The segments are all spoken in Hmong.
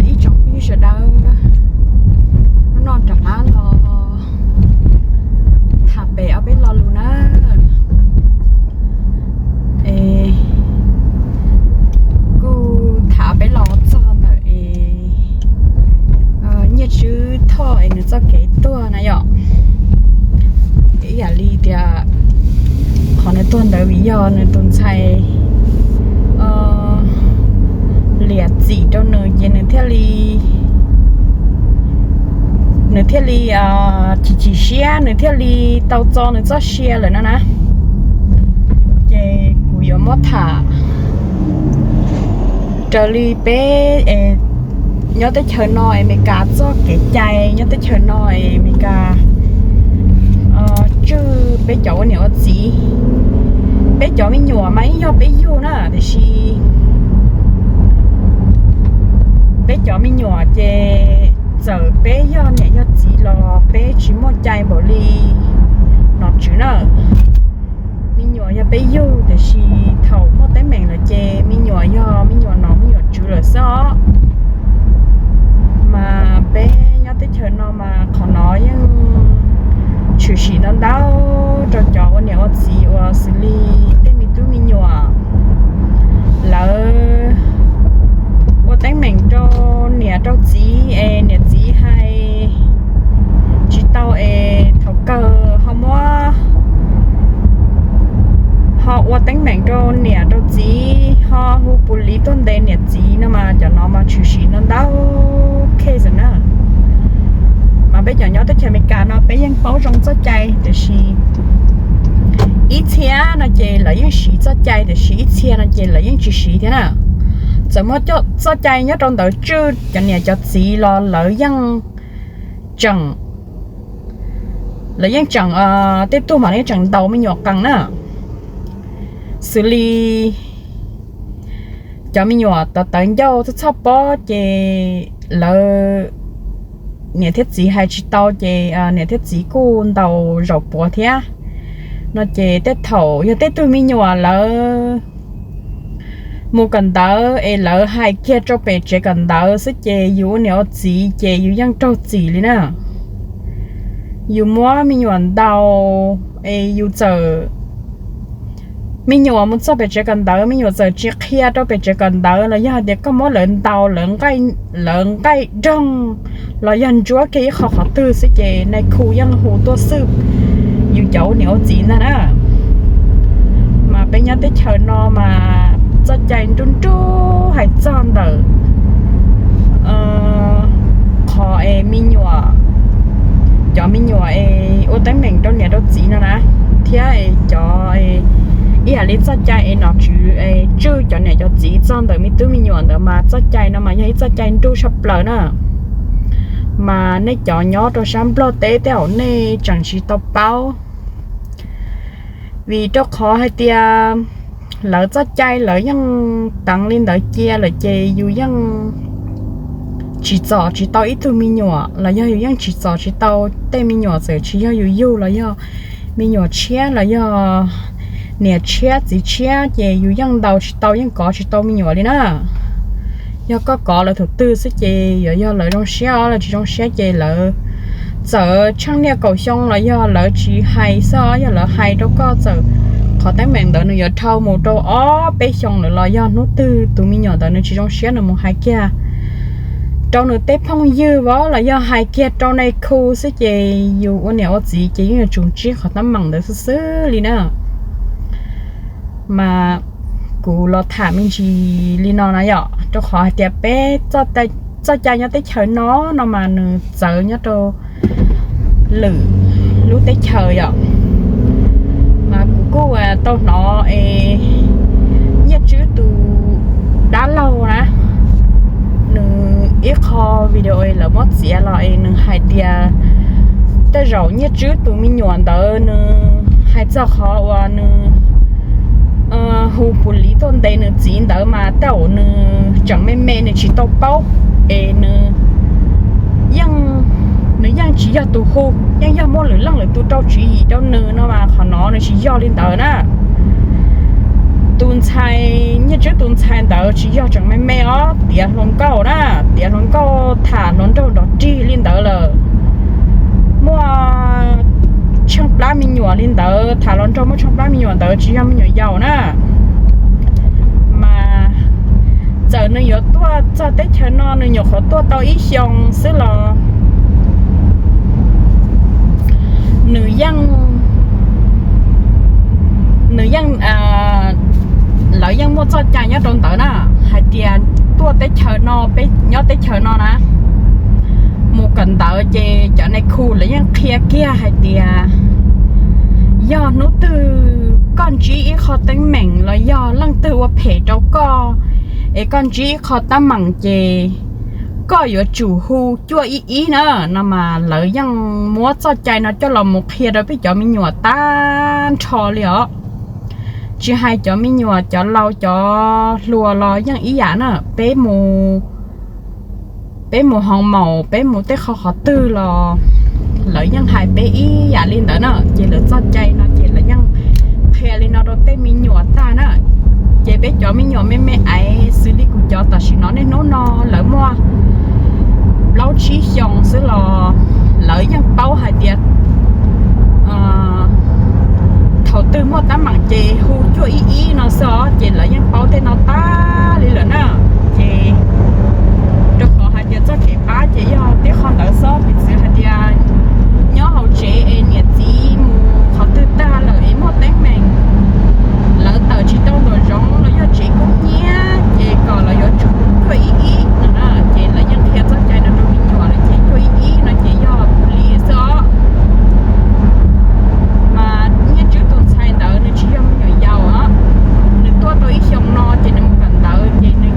Ib tsoom phooj ywg sawv daws, hnub no rov qab los tham pem ob peb lo lus na. Es kuj tham peb lo txog ntawm es Nyiaj Tswb Thoj es nws txoj kev tuag na yom. Ib yam li tias qhov nws tuag ntawd vim yog nws tus ntxhais liam txim rau nws ces nws thiaj li, nws thiaj li chim chim siab, nws thiaj li tau txo nws txoj sia lawm no na. Ces kuv yuav muab tham raws li peb nyob teb chaws no es Meskas txoj kev cai nyob teb chaws no es Meskas tswj peb cov ua niam ua txiv. Peb cov me nyuam mas yeej yog peb yug na, tiam sis peb cov me nyuam ces txawm peb yog niam yog txiv los peb tsis muaj cai npaum li nom tswv na. Me nyuam yog peb yug, tiam sis thaum muaj teeb meem lawm ces me nyuam yog me nyuam nom me nyuam tswv lawm xwb os. Mas peb nyob teb chaws no mas qhov no yeej tshwm sim ntau ntau rau cov ua niam ua txiv uas xws li tej me tub me nyuam lawv ua teeb meem rau niam rau txiv es niam txiv hais tsis tau es thaum kawg ho muab, ho ua teeb meem rau niam rau txiv, ho hu pus liv tuaj ntes niam txiv no mas cov no mas tshwm sim ntau ntau case na. Mas peb cov nyob teb chaws Amelikas no peb yeej paub zoo txoj cai, tiam sis ib txhia no ces lawv yeej siv txoj cai, tiam sis ib txhia no ces lawv yeej tsis siv thiab na. Txawm muaj txoj cai nyob rau ntawd tswj cov niam cov txiv los lawv yeej tseem, lawv yeej tseem, tej tug mas yeej tseem ntaus me nyuam qees na. Xws li cov me nyuam tawv tawv ncauj txhob txhob pob ces lawv niam thiab txiv hais tsis tau ces niam thiab txiv kuj ntaus zaum puav thiab. No ces tej thaum yog tej tug me nyuam lawv mus kawm ntawv es lawv hais kiag rau pem tsev kawm ntawv xwb ces yus ua niam ua txiv ces yus yeej raug txim li na. Yus muab me nyuam ntaus es yus txawm, me nyuam mus txog pem tsev kawm ntawv me nyuam txawm tsis qhia rau pem tsev kawm ntawv los yog hais tias koj muab lawv ntaus, lawv nqaij doog los yog ntsuab kiag ib qho qhov twg xwb ces nais khu yeej hu tuaj xwb yus cov ua niam ua txiv ntag na. Mas peb nyob teb chaws no mas txoj cai nruj nruj hais txog ntawm qhov es me nyuam, cov me nyuam es ua teeb meem rau niam rau txiv no na, thiab es cov ib yam li txoj cai es nom tswv es tswj cov niam cov txiv txog ntawm me tub me nyuam ntawd mas txoj cai no mas yog ib txoj cai nruj tshaj plaws na. Mas nej cov nyob rau sab Nplog teb tej zaum nej tseem tsis tau paub, vim rau qhov hais tias lawv txoj cai lawv yeej teev li ntawd cia lawm ces yus yeej tsim txom tsis tau ib tug me nyuam los yog yus yeej tsim txom tsis tau tej me nyuam txawm tsis yog yus yug los yog me nyuam tshiab los yog niam tshiab txiv tshiab ces yus yeej ntaus tsis tau yeej kov tsis tau me nyuam li na. Yog koj kov lawv thaum twg xwb ces yuav yog lawv zoo siab os, lawv tsis zoo siab ces lawv txawm tsheej niaj kaum xyoo los yog lawv tsis hais xwb os, yog lawv hais rau koj txawm qhov teeb meem ntawd nws yuav dhau mus rau ob peb xyoo lawm los yog hnub twg tus me nyuam ntawd nws tsis zoo siab nws mus hais kiag rau nws tej phooj ywg los yog hais kiag rau nais khu xwb ces yus ua niam ua txiv ces yeej yuav tsum ntsib qhov teeb meem ntawd xwb xwb li na. Mas kuv los tham me ntsis li no na yom, rau qhov hais tias peb txoj cai nyob teb chaws no, no mas nws txawv nyob rau lwm lub teb chaws yom. Mas kuv kuj tau hnov es Nyiaj Tswb tus dab laug na, nws ib qho video lawv muab txiav los es nws hais tias tej zaum Nyiaj Tswb tus me nyuam ntawd nws hais txog qhov uas nws hu pus liv tuaj ntes nws txiv ntawd mas tej zaum nws tseem me me nws tsis tau paub, es nws yeej, nws yeej tsis yog tus hu, yeej yog muaj lwm leej lwm tus rau tswv yim rau nws no mas qhov no nws tsis yog li ntawd na. Tus ntxhais, Nyiaj Tswb tus ntxhais ntawd tsis yog tseem me me os, tiav hluas nkauj na, tiav hluas nkauj tham hluas nraug nrov rig li ntawd lawm. Muaj tsheej plab me nyuam li ntawd, tham hluas nraug muaj tsheej plab me nyuam ntawd tsis yog me nyuam yaus na. Mas txawm nws yuav tuaj txog teb chaws no nws nyuam qhuav tuaj tau ib xyoo xwb los nws yeej, nws yeej, lawv yeej muaj txoj cai nyob rau ntawd na, hais tias tuaj teb chaws no, peb nyob teb chaws no na, mus kawm ntawv ces cov nais khu lawv yeej qhia kiag hais tias yog hnub twg koj ntsib ib qho teeb meem los yog leej twg ua phem rau koj, es koj ntsib ib qho tab meeg ces koj yuav tsum hu cuaj ib ib na. No mas lawv yeej muab txoj cai no coj los mus qhia rau peb cov me nyuam tag nrho li os. Tsis hais cov me nyuam, cov laus cov hluas los yeej ib yam na. Peb mus, peb mus hoo maum, peb mus tej qhov qhov twg los lawv yeej hais peb ib yam li ntawd na. Ces lawv txoj cai no ces lawv yeej qhia li no rau tej me nyuam tag na. Ces peb cov me nyuam me me aiv xws li kuv cov tam sim no niaj hnub no lawv muaj plaub tsib xyoo xwb los lawv yeej paub hais tias thaum twg muaj tab meeg ces hu cuaj ib ib no xwb os. Ces lawv yeej paub tej no tag li lawm na. Ces rau qhov hais tias txoj kev pab ces yog tib qho ntawd xwb, piv txwv hais tias nyob hauv tsev es niam txiv mus qhov twg tag lawm es muaj teeb meem, lawv tawm tsis tau nraum zoov los yog tsev kub hnyiab ces kom lawv yuav tsum hu cuaj ib ib no na. Ces lawv yeej qhia txoj cai no rau me nyuam lawm ces cuaj ib ib no ces yog puj lis xwb os. Mas Nyiaj Tswb tus ntxhais ntawd nws tsis yog me nyuam yaus os, nws tuaj tau ib xyoo no ces nws mus kawm ntawv ces nws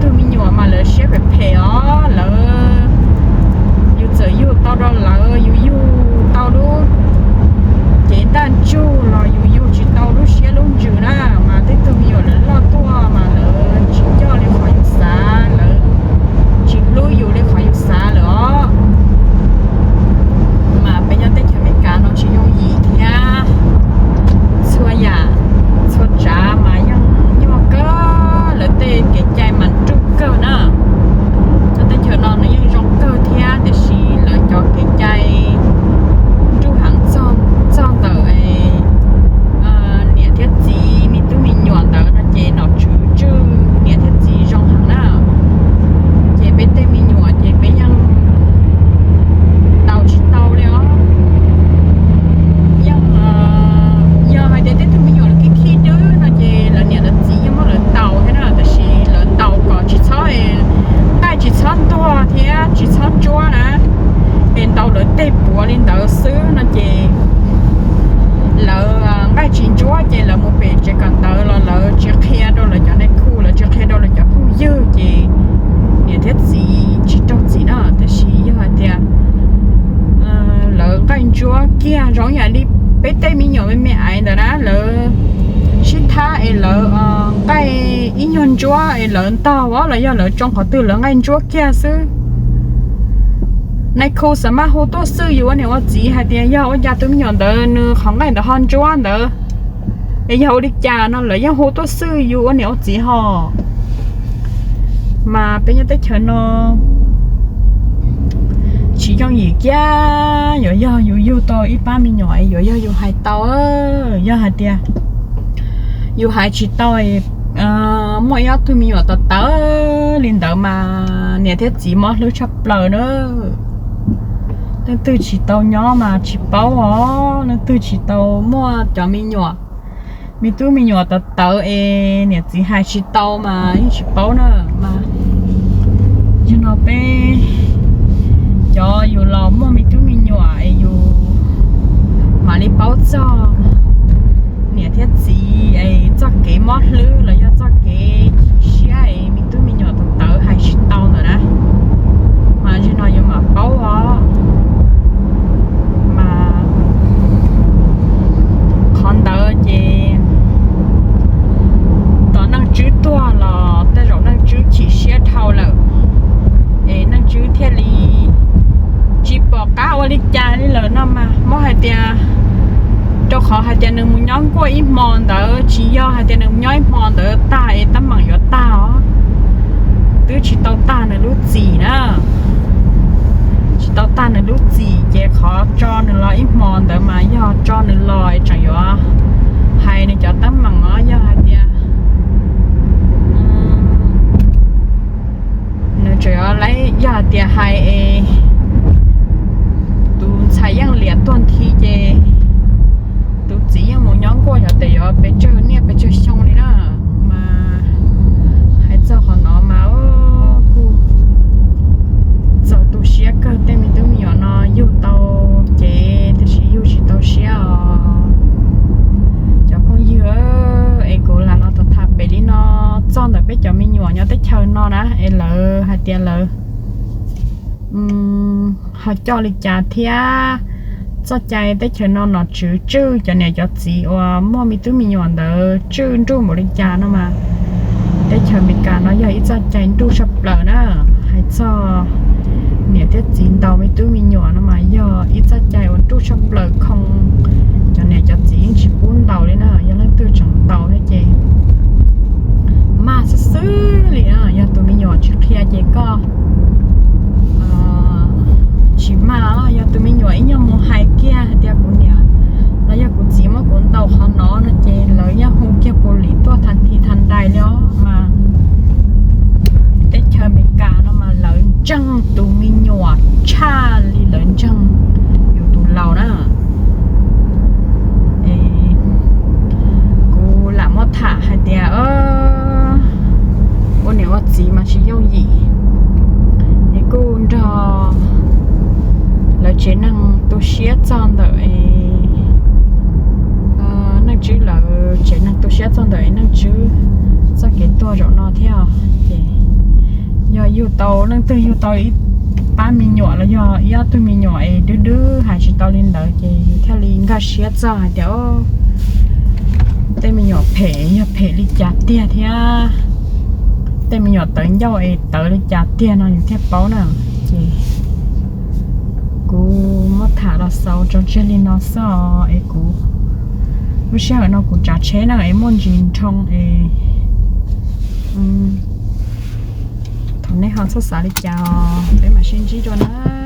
tug me nyuam mas lawv siab phem phem os, lawv, yus txawm yug tau rau lawv, yus yug tau lub cev ntaj ntsug los yus yug tsis tau lub siab lub ntsws na, mas tej tug me nyuam lawv loj tuaj mas lawv tsis coj li qhov yus xav, lawv tsis hlub yus li qhov yus xav lawm os. Mas peb nyob teb chaws Amelikas no tsis yooj yim thiab, txhua yam txhua tsav mas yeej nyuaj kawg, lawv tej kev cai mas nruj kawg na. Nyob teb chaws no nws yeej zoo kawg thiab tiam sis lawv cov kev cai nruj heev txog ntawm niam thiab txiv, me tub me nyuam ntawd no ces nom tswv tswj niam thiab txiv zoo heev na. Ces peb tej me nyuam ces peb yeej ntaus tsis tau li os. Yeej, yog hais tias tej tug me nyuam lawv khib khib dwb no ces lawv niam lawv txiv yeej muab lawv ntaus thiab na, tab sis lawv ntaus kom tsis txhob, nqaij tsis txhob ntuag thiab tsis txhob ntsuab na. Es ntaus lawv tej puav li ntawd xwb no ces lawv nqaij tsis ntsuab ces lawv mus pem tsev kawm ntawv los lawv tsis qhia rau lawv cov nais khu, lawv tsis qhia rau lawv cov phooj ywg ces niam thiab txiv tsis raug txim na. Tab sis yog hais tias lawv nqaij ntsuab kiag zoo yam li peb tej me nyuam me me aiv ntawd na, lawv sib thab es lawv nqaij ib nyuag ntsuab es lawv ntog los yog lawv tsoo qhov twg lawv nqaij ntsuab kiag xwb. Nais khu xav mas hu tuaj xwb yus ua niam ua txiv hais tias yog ua cas tus me nyuam ntawd nws qhov nqaij ntawd ho ntsuab ntawd, es yog ua li cas no lawv yeej hu tuaj xwb yus ua niam ua txiv ho. Mas peb nyob teb chaws no tsis yooj yim kiag, yuav yog yus yug tau ib pab me nyuam es yuav yog yus hais tau. Yog hais tias yus hais tsis tau, muaj ib ob tug me nyuam tawv tawv li ntawd mas niam thiab txiv mob hlwb tshaj plaws na. Leej twg tsis tau nyob mas tsis paub os, leej twg tsis tau muaj cov me nyuam, me tub me nyuam tawv tawv es niam txiv hais tsis tau mas yeej tsis paub na. Mas yog no peb cov yus los muaj me tub me nyuam es yus mam li paub txog niam thiab txiv es txoj kev mob hlwb los yog txoj kev chim siab es me tub me nyuam tawv tawv hais tsis tau ntawd na. Mas yog no yus mam paub os. Mas qhov ntawd ces tos Nyiaj Tswb tuag los tej zaum Nyiaj Tswb chim siab dhau lawm, es Nyiaj Tswb thiaj li tsis pom qab ua li cas li lawm no mas muab hais tias, rau qhov hais tias nws mus nyob nkuaj ib hmo ntawd, tsis yog hais tias nws mus nyob ib hmo ntawd tag es teeb meem yuav tag os. Twb tsis tau tag nws lub txim na, tsis tau tag nws lub txim ces qhov tso nws los ib hmo ntawd mas yog tso nws los es tseem yuav hais nws cov teeb meem os. Yog hais tias nws tseem yuav, yog hais tias hais es tus ntxhais yeej liam tuag nthi ces tus txiv yeej mus nyob nkuaj xyov tes yuav pes tsawg niaj pes tsawg xyoo li na. Mas hais txog qhov no mas kuj txaus tu siab kawg, tej me tub me nyuam no yug tau cev tiam sis yug tsis tau siab os. Cov phooj ywg, es kuv lam los tham tham pem li no txog ntawm peb cov me nyuam nyob teb chaws no na, es lawv hais tias lawv ho coj li cas thiab. Txoj cai teb chaws no nom tswv tswj cov niam cov txiv uas muaj me tub me nyuam ntawd tswj nruj npaum li cas no mas, teb chaws Amelikas no yog ib txoj cai nruj tshaj plaws na. Hais txog niam thiab txiv ntaus me tub me nyuam no mas yog ib txoj cai uas nruj tshaj plaws, khoo cov niam cov txiv yeej tsis pub ntaus li na. Yog leej twg tseem ntaus thiab ces maj xwb xwb li na. Yog tus me nyuam tsis qhia ces koj tsis maj os. Yog tus me nyuam ib nyuag mus hais kiag hais tias kuv niam los yog kuv txiv muab kuv ntaus qhov no no ces lawv yeej hu kiag pus lim tuaj tha nthi tha nrais li os. Mas teb chaws Amelikas no mas lawv ntseeg tus me nyuam tshaj li lawv ntseeg yus tus laus na. Kuv lam muab tham hais tias ua niam ua txiv mas tsis yooj yim, es kuj nrog lawv tsev neeg tu siab txog ntawm Nyiaj Tswb, lawv tsev neeg tu siab txog ntawm Nyiaj Tswb txoj kev tuag zaum no thiab os. Ces Yug tau, leej twg yug tau ib pab me nyuam los yog ib ob tug me nyuam es dub dub hais tsis tau li ntawd ces yus thiaj li nkag siab txog hais tias tej me nyuam phem yog phem li cas tiag thiab tej me nyuam tawv ncauj es tawv li cas tiag no yus thiaj paub na. Ces kuv muab tham los xaus tso tseg li no xwb os. Es kuv lub sij hawm no kuv tsav tsheb na es muaj ntsis nroo es thaum nej ho txhob xav li cas os, peb mam sib ntsib dua na.